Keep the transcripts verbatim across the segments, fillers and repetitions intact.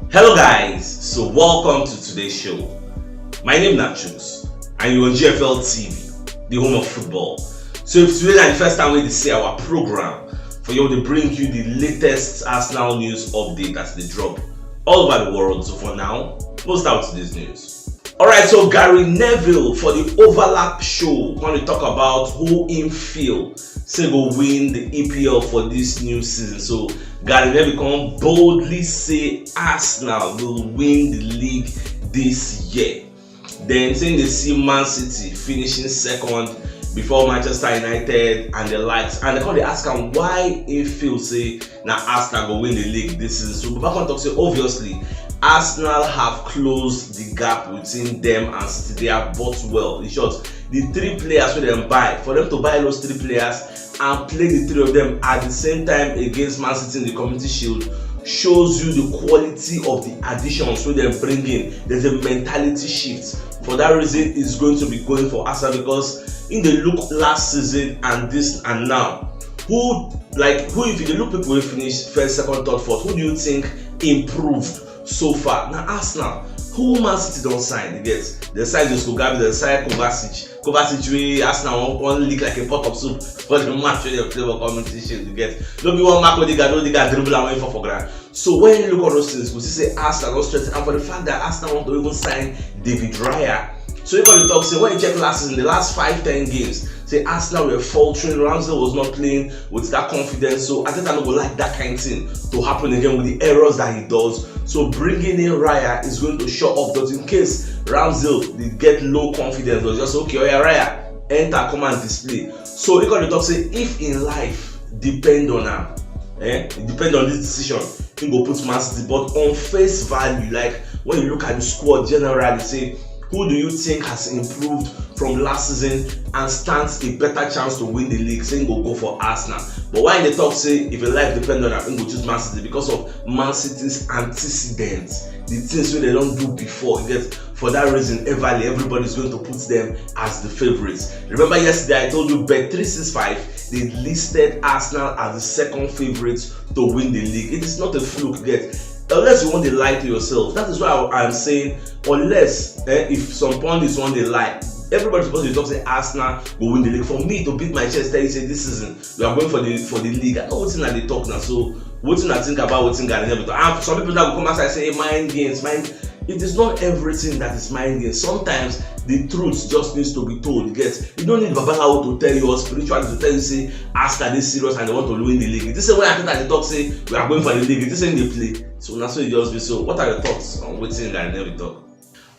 Hello guys, so welcome to today's show. My name na Chooks and you on G F L T V, the home of football. So if today na the first time wey you see our program, for you dey bring you the latest Arsenal news update as e dey drop all over the world. So for now, we'll start with today's news. Alright, so Gary Neville for the overlap show come dey talk about who im feel say go win the E P L for this new season. So Gary Neville come boldly say Arsenal will win the league this year. Then say they see Man City finishing second before Manchester United and the likes. And they come dey ask am why he feel say na Arsenal go win the league this season. So Baba come talk say obviously Arsenal have closed the gap between them and City. They have bought well. In short, the three players wey dem buy, for them to buy those three players and play the three of them at the same time against Man City in the Community Shield shows you the quality of the additions wey dem bring in. There's a mentality shift. For that reason, it's going to be going for Arsenal because in the look last season and this and now, who like who if you dey look people wey finish first, second, third, fourth, who do you think improved so far? Na Arsenal. Who Man City don sign? You get, they sign Josko Gabi, they sign Kovacic. Kovacic wey Arsenal wan wan lick like a pot of soup for the match wey dem play for Community Shield. You get, no be one Mark Odegaard, Odegaard dribble am wey fall for ground. So when you look all those things, you go see say Arsenal don strengthen, and for the fact that Arsenal want to even sign David Raya. So you got to talk say when you check last season, the last five ten games, say Arsenal were faltering. Ramsdale was not playing with that confidence. So Arteta no go like that kind of thing to happen again with the errors that he does. So bringing in Raya is going to shore up. But in case Ramsdale dey get low confidence, they'll just say, okay, oya Raya, enter, come and display. So you got to talk say if in life depend on am, eh, e depend on this decision, he go put Man City. But on face value, like when you look at the squad generally, say who do you think has improved from last season and stands a better chance to win the league? Say he go go for Arsenal. But why they talk say if your life depend on am, he go choose Man City because of Man City's antecedents, the things wey they don do before. You get, for that reason, everly everybody is going to put them as the favourites. Remember yesterday I told you Bet three six five, they listed Arsenal as the second favourite to win the league. It is not a fluke, get, unless you want to lie to yourself. That is why I am saying unless eh, if some pundits want to lie, everybody supposed to talk say Arsenal go win the league. For me to beat my chest, tell you say this season we are going for the for the league. I know wetin I dey talk now. So wetin I think about wetin Gary Neville talk. And some people now go come outside say mind games, mind. It is not everything that is mind games. Sometimes the truth just needs to be told. You get, you don't need babalawo to tell you or spirituality to tell you say Arsenal dey serious and they want to win the league. This is when I think that they talk say we are going for the league. This is when they play. So na so e just be. So what are your thoughts on wetin Gary Neville talk?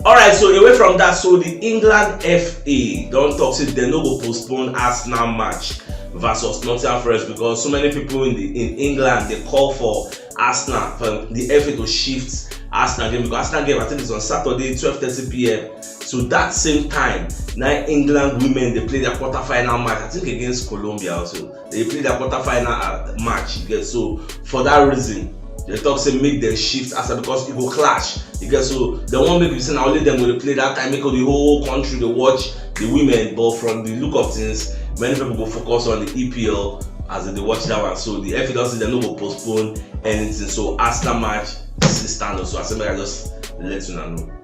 Alright, so away from that, so the England F A don talk say dem no go postpone Arsenal match versus Nottingham Forest because so many people in the in England dey call for Arsenal, for the F A to shift Arsenal game because Arsenal game I think is on Saturday, twelve thirty p m. So that same time, na England women dey play their quarter-final match, I think against Colombia also. They play their quarter-final uh, match. You get, so for that reason, they talk say make dem shift Arsenal because e go clash. You get, so they wan make you say na only dem go dey play that time, make all the whole country dey watch the women. But from the look of things, many people go focus on the E P L as they dey watch that one. So the F A don say dem no go postpone anything. So Arsenal match still stand on. So I say make I just let una know.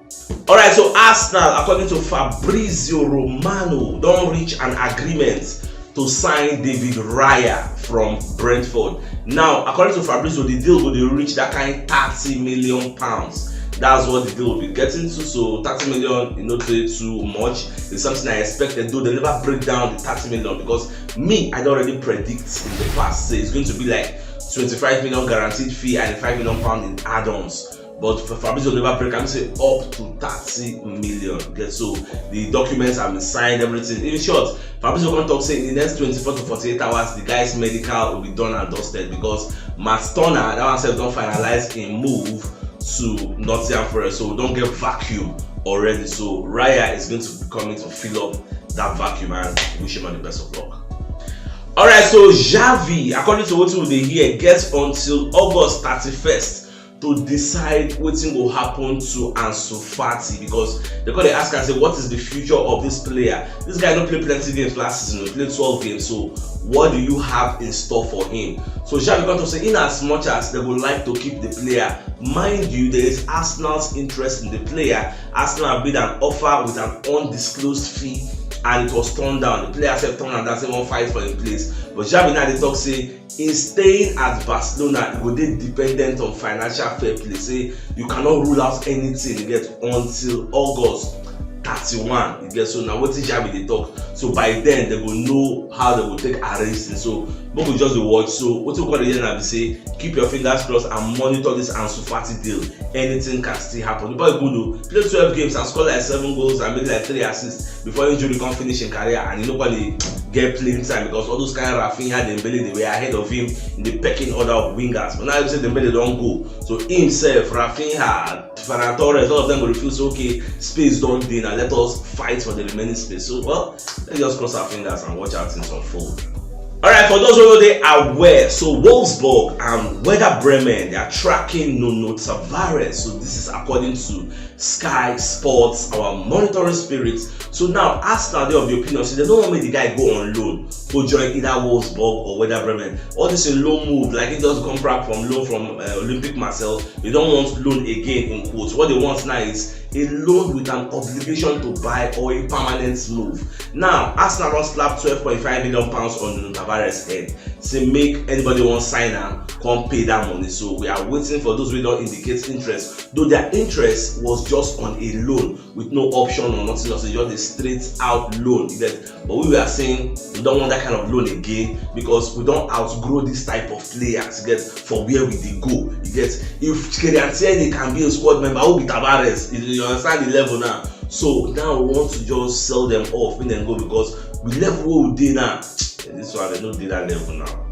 Alright, so Arsenal, according to Fabrizio Romano, don reach an agreement to sign David Raya from Brentford. Now, according to Fabrizio, the deal go dey reach that kind thirty million pounds. That's what the deal will be getting to. So thirty million, you know, dey too much. It's something I expected, though they never break down the thirty million because me, I don already predict in the past say it's going to be like twenty-five million guaranteed fee and five million pound in add-ons. But for Fabrizio never break am, say up to thirty million. Get, so the documents have been signed, everything. In short, Fabrizio come talk say in the next twenty-four to forty-eight hours, the guy's medical will be done and dusted because Matt Turner, that one sef don finalize im move to Nottingham Forest. So we don get vacuum already. So Raya is going to be coming to fill up that vacuum and wish him all the best of luck. Alright, so Xavi, according to wetin we dey hear, get until August thirty-first to decide wetin go happen to Ansu Fati, because they go dey ask am say, what is the future of this player? This guy no play plenty games last season, he played twelve games. So what do you have in store for him? So Xavi come talk say, in as much as they would like to keep the player, mind you, there is Arsenal's interest in the player. Arsenal bid an offer with an undisclosed fee, and it was turned down. The player said turn am down, say wan fight for him place. But Xavi now dey talk say in staying at Barcelona, e go dey dependent on financial fair play. Say you cannot rule out anything, you get, until August thirty-one, you get. So now wetin Xavi dey talk. So by then they go know how they go take arrange things. So make we just dey watch. So wetin we go dey hear now be say keep your fingers crossed and monitor this Ansu Fati deal. Anything can still happen. The boy good o, play twelve games and score like seven goals and make like three assists before injury come finish him career, and he no come dey get playing time because all those kind Rafinha, Dembele, they were ahead of him in the pecking order of wingers. But now you say Dembele don go, so himself, Rafinha, Ferran Torres, all of them go dey feel say, okay, space don dey, now let us fight for the remaining space. So well, let's just cross our fingers and watch how things unfold. All right, for those who no dey aware, so Wolfsburg and Werder Bremen, they are tracking Nuno Tavares. So this is according to Sky Sports, our monitoring spirit. So now Arsenal dey of the opinion say they no wan make the guy go on loan, go join either Wolfsburg or Werder Bremen. All this a loan move, like he just come back from loan from uh, Olympique Marseille. They don't want loan again in quotes. What they want now is a loan with an obligation to buy or a permanent move. Now Arsenal don slap twelve point five million pounds on Nuno Tavares head, say make anybody wan sign am come pay that money. So we are waiting for those wey don indicate interest, though their interest was just on a loan with no option or nothing else. It's just a straight out loan. You get? But we were saying we don't want that kind of loan again because we don outgrow this type of players. You get? For where we dey go. You get? If Kieran Tierney can be a squad member, who be Tavares? You, you understand the level now? So now we want to just sell them off, make them go, because we level where we dey now. This one, they no dey that level now.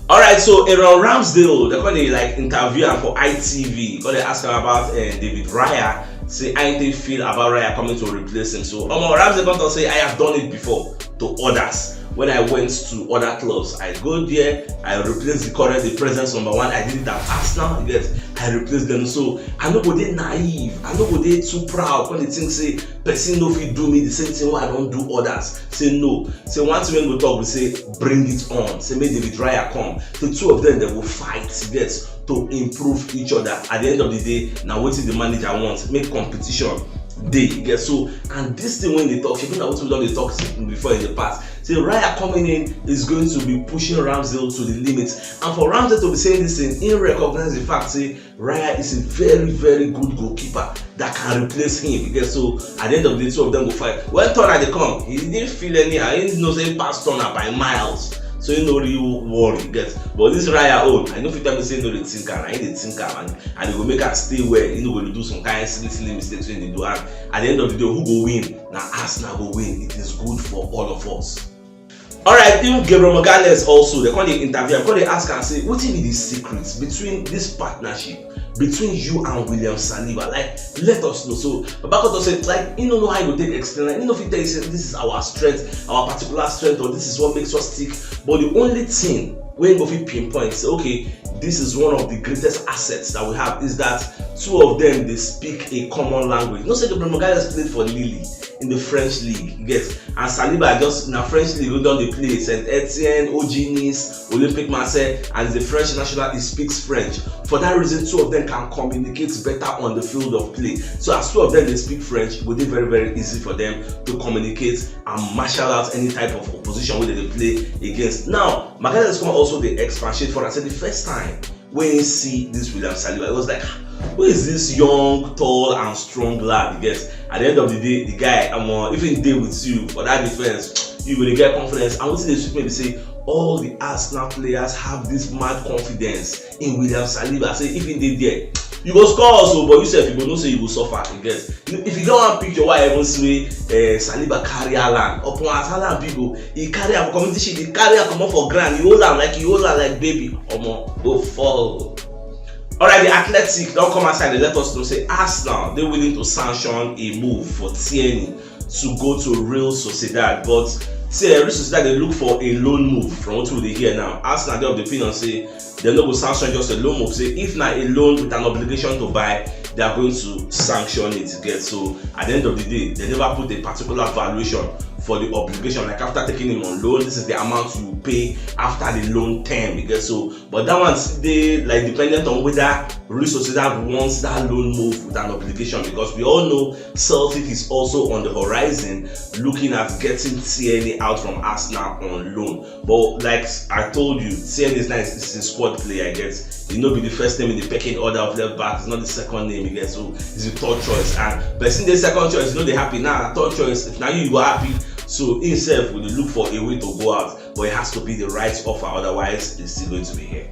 All right, so Aaron Ramsdale, they call it like interview am for I T V. Call they ask him about uh, David Raya. Say how they feel about Raya coming to replace him. So Omo Ramsdale come talk say I have done it before to others. When I went to other clubs, I go there, I replace the current, the present number one. I did it at Arsenal. Yes, I replaced them. So I no go dey naive. I no go dey too proud when they think say person no fit do me the same thing wey I don do others. Say no. Say one thing wey go talk be say bring it on. Say make David Raya come. The two of them, they go fight, you get, to improve each other. At the end of the day, na wetin the manager wants. Make competition dey, you get. So and this thing wey they talk, even na wetin we don dey talk before in the past. Say Raya coming in is going to be pushing Ramsdale to the limit. And for Ramsdale to be saying this thing, he recognize the fact say Raya is a very, very good goalkeeper that can replace him. You get? So at the end of the day, two of them go fight. When Turner dey come, he didn't feel anyhow. He know say he pass Turner by miles. So he no really worry, you get? But this Raya own, I no fit tell me say he no dey think am, he dey think am, and, and he go make am stay well. He no go dey do some kind silly, silly mistakes wey he dey do. And at the end of the day, who go win? Na Arsenal go win. It is good for all of us. All right, even Gabriel Magalhaes also, they come dey interview, they come dey ask am say, wetin be the secret between this partnership between you and William Saliba? Like, let us know. So Baba Koto said, like, you don't know how you take explain. Like, you know if you tell you say this is our strength, our particular strength, or this is what makes us tick. But the only thing wey go fit pinpoint say, okay, this is one of the greatest assets that we have is that two of them, they speak a common language. You know say Gabriel Magalhaes played for Lille in the French league, you get, and Saliba just na French league wey don dey play, Saint Etienne, O G Nice, Olympique Marseille, and the French national, he speaks French. For that reason, two of them can communicate better on the field of play. So as two of them dey speak French, e go dey very, very easy for them to communicate and marshal out any type of opposition wey dem dey play against. Now Magalhaes come also dey expatiate for am say the first time wey he see this William Saliba, he was like, who is this young, tall and strong lad? You get? At the end of the day, the guy, um, if he dey with you for that defense, you go dey get confidence. And wetin dey sweet me be say all the Arsenal players have this mad confidence in William Saliba. Say if he dey there, you go score also, but you sef, you go know say you go suffer. You get? If you get one picture wey I even see wey uh, Saliba carry Haaland, upon as Haaland big o, he carry am for Community Shield, he carry am comot for ground, he hold am like, he hold am like baby. Omo, go fall. All right, the Athletic don come outside, they let us know say Arsenal dey willing to sanction a move for Tierney to go to Real Sociedad, but See, eh, Real Sociedad dey look for a loan move from what we dey hear now. Arsenal dey of the opinion say dem no go sanction just a loan move. Say if na a loan with an obligation to buy, they are going to sanction it. You get? So at the end of the day, they never put a particular valuation for the obligation. Like, after taking him on loan, this is the amount you pay after the loan term. You get? So, but that one still dey, like, dependent on whether Real Sociedad wants that loan move with an obligation, because we all know Celtic is also on the horizon looking at getting Tierney out from Arsenal on loan. But like I told you, Tierney is nice. It's a squad player, I guess. He no be the first name in the pecking order of left back. It's not the second name, you get? So it's the third choice. And person the second choice, you know they happy now. Third choice, if now you go happy. So himself will look for a way to go out, but it has to be the right offer. Otherwise, he's still going to be here.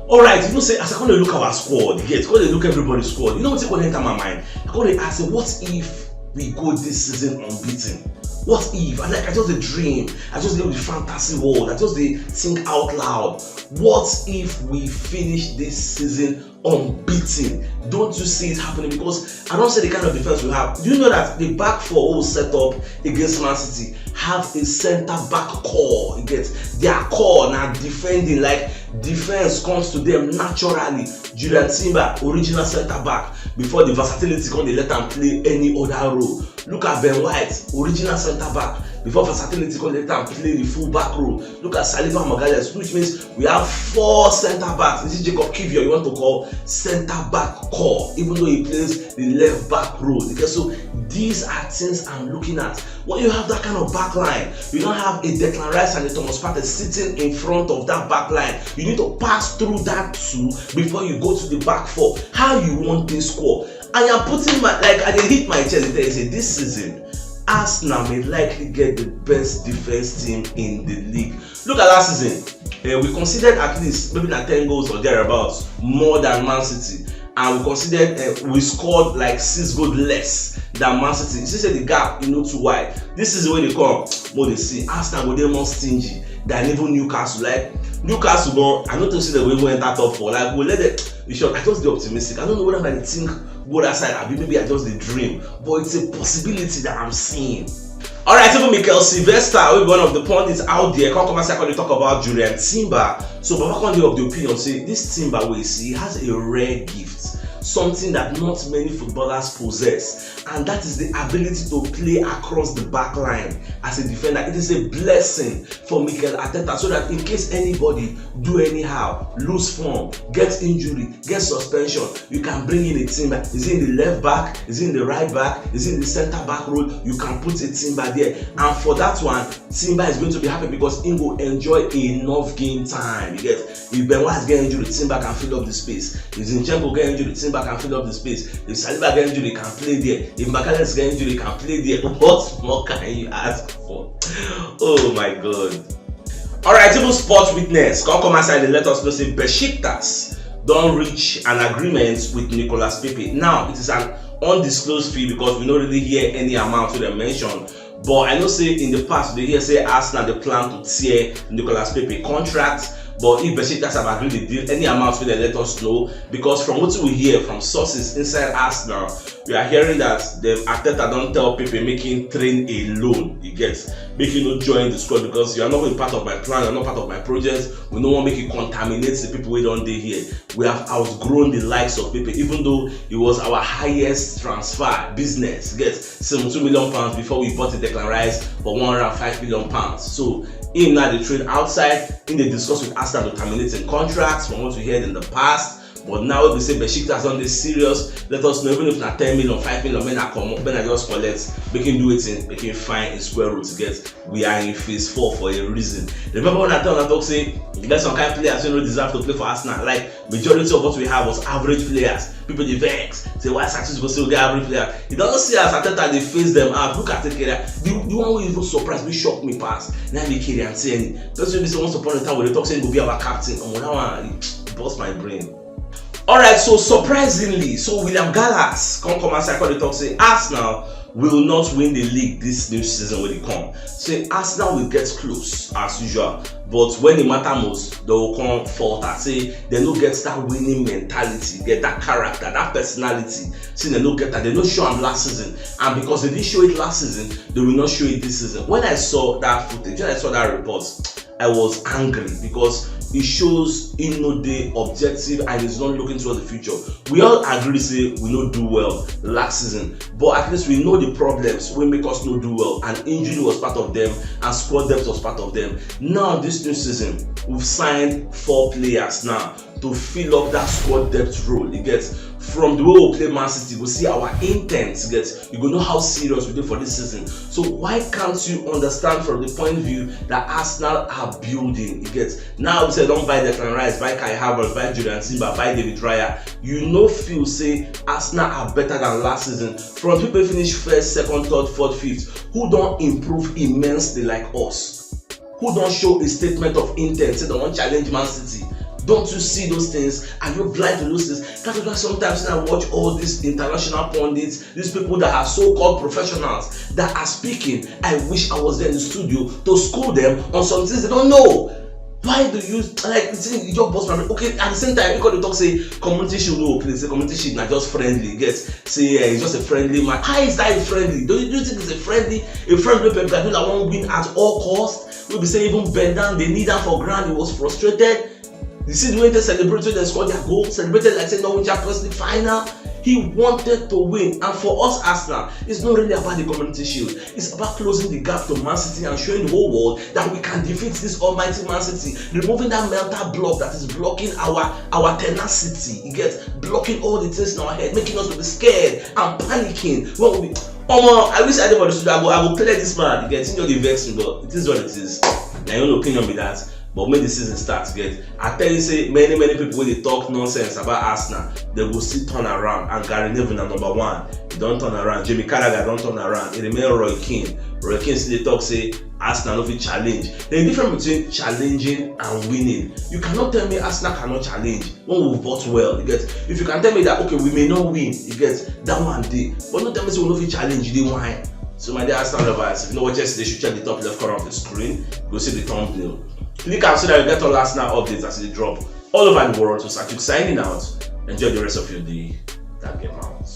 All right, you know, say, as I come dey look our squad, yes, come dey look everybody's squad. You know what come enter my mind? I come dey ask, say, what if we go this season unbeaten? What if? I, like, I just dey dream. I just dey the fantasy world. I just dey think out loud. What if we finish this season unbeaten? Don't you see it happening? Because I don't see the kind of defense we have. Do you know that the back four we set up against Man City have a center back core? You get? Their core now defending, like, defense comes to them naturally. Jurrien Timber, original center back, before the versatility come dey let am play any other role. Look at Ben White, original center back, before versatility come dey let am play the full back role. Look at Saliba, Magalhaes, which means we have four center backs. Is it Jacob Kivior you want to call center back core, even though he plays the left back role? Because, so these are things I'm looking at. When you have that kind of back line, you don't have a Declan Rice and a Thomas Partey sitting in front of that back line. You need to pass through that two before you go to the back four. How you want this score? I am putting my, like, I dey hit my chest and say this season, Arsenal may likely get the best defense team in the league. Look at last season. Uh, we considered at least maybe na ten goals or thereabouts more than Man City, and we considered, uh, we scored like six goals less than Man City. You see, say the gap, you know, too wide. This is where they come. More they see Arsenal go dey more stingy than even Newcastle. Like, Newcastle, go, I don't think say they will even enter top four. Like, we let them. You sure? I just dey optimistic. I don't know whether I think go that side. I mean, maybe I just dey dream, but it's a possibility that I'm seeing. All right, even Mikel Sylvester, who be one of the pundits out there, come come and secondly talk about Jurrien Timber. So Baba come dey of the opinion say this Timber we see has a rare gift, something that not many footballers possess, and that is the ability to play across the back line as a defender. It is a blessing for Mikel Arteta, so that in case anybody do anyhow, lose form, get injury, get suspension, you can bring in a Timber. Is it in the left back? Is it in the right back? Is it in the center back role? You can put a Timber there. And for that one, Timber is going to be happy because he will enjoy enough game time. You get? If Ben White get injury, Timber can fill up the space. If Zinchenko get injury, Timber can fill up the space. If Saliba get injury, he can play there. If Magalhaes get injury, he can play there. What more can you ask for? Oh my God. All right, even Sports Witness come come outside and let us know say Besiktas don reach an agreement with Nicolas Pepe. Now, it is an undisclosed fee because we no really hear any amount wey dem mention. But I know say in the past, we hear say Arsenal dey plan to tear Nicolas Pepe contract. But if Besiktas have agreed the deal, any amount wey dem let us know, because from wetin we hear from sources inside Arsenal, we are hearing that the Arteta don tell Pepe make him train alone. You get? Make him no join the squad because you are not even part of my plan, you are not part of my project. We no wan make you contaminate the people wey don dey here. We have outgrown the likes of Pepe, even though he was our highest transfer business. Get? Seventy-two million pounds before we bought the Declan Rice for one hundred and five million pounds. So him now dey train outside, him dey discuss with Arsenal to terminate him contracts from what we heard in the past. But now we say Besiktas don dey serious. Let us know, even if na ten million, five million, make I comot, make I just collect, make him do wetin, make him find him square root. Get? We are in phase four for a reason. Remember when I tell una talk say e get some kind players wey no deserve to play for Arsenal? Like, majority of what we have was average players. People dey vex say why Sanchez go still get average player. You don see as Arteta dey phase them out. Look at Nketiah. The, the one wey even surprise me, shock me pass, na be Kieran Tierney. Person wey be say once upon a time we dey talk say he go be our captain. Omo, that one, e burst my brain. Alright, so surprisingly, so William Gallas come come outside come dey talk say Arsenal will not win the league this new season wey dey come. Say Arsenal will get close as usual, but when e matter most, they will come falter. Say they no get that winning mentality, get that character, that personality. Say they no get that, they no show am last season, and because they didn't show it last season, they will not show it this season. When I saw that footage, when I saw that report, I was angry because it shows he no dey objective and he's not looking towards the future. We all agree say we no do well last season, but at least we know the problems wey make us no do well, and injury was part of them, and squad depth was part of them. Now this new season, we've signed four players now to fill up that squad depth role. You get, from the way we play Man City, we see our intent. You get, you go know how serious we dey for this season. So why can't you understand from the point of view that Arsenal are building? You get, now we say don buy Declan Rice, buy Kai Havertz, buy Jurrien Timber, buy David Raya. You no feel say Arsenal are better than last season? From people finish first, second, third, fourth, fifth, who don improve immensely like us? Who don show a statement of intent say they wan challenge Man City? Don't you see those things? Are you blind to those things? That's why sometimes when I watch all these international pundits, these people that are so-called professionals that are speaking, I wish I was there in the studio to school them on some things they don't know. Why do you, like, see, you just burst my brain. Okay, at the same time, you could talk say Community Shield no okay, say Community Shield na just friendly, get, say, eh, it's just a friendly match. How is that a friendly? Do you, do you think it's a friendly? A friend wey Pep Guardiola wan win at all cost? Wey be say even bend down, they kneel down for ground, he was frustrated. You see the way they celebrate when they score their goal, celebrated like say no win Champions League final. He wanted to win, and for us Arsenal, it's not really about the Community Shield. It's about closing the gap to Man City and showing the whole world that we can defeat this almighty Man City, removing that mental block that is blocking our our tenacity. You get, blocking all the things in our head, making us to be scared and panicking when we. Omo, I wish I dey for the studio. I go, I go clear this man. You get, him just dey vex me, but it is what it is. Na your own opinion be that. But make the season start, get. I tell you say many many people wey dey talk nonsense about Arsenal, they go still turn around. And Gary Neville na number one. He don turn around. Jamie Carragher don turn around. E remain Roy Keane. Roy Keane still dey talk say Arsenal no fit challenge. There's a difference between challenging and winning. You cannot tell me Arsenal cannot challenge when we vote well. You get, if you can tell me that, okay, we may not win, you get, that one day. But no tell me say we no fit challenge, you dey whine. So my dear Arsenal lovers, if you no watch yesterday, you should check the top left corner of the screen. Go see the thumbnail. Click am so that you get all Arsenal updates as they drop all over the world. So Sakiuk signing out. Enjoy the rest of your day. That game out.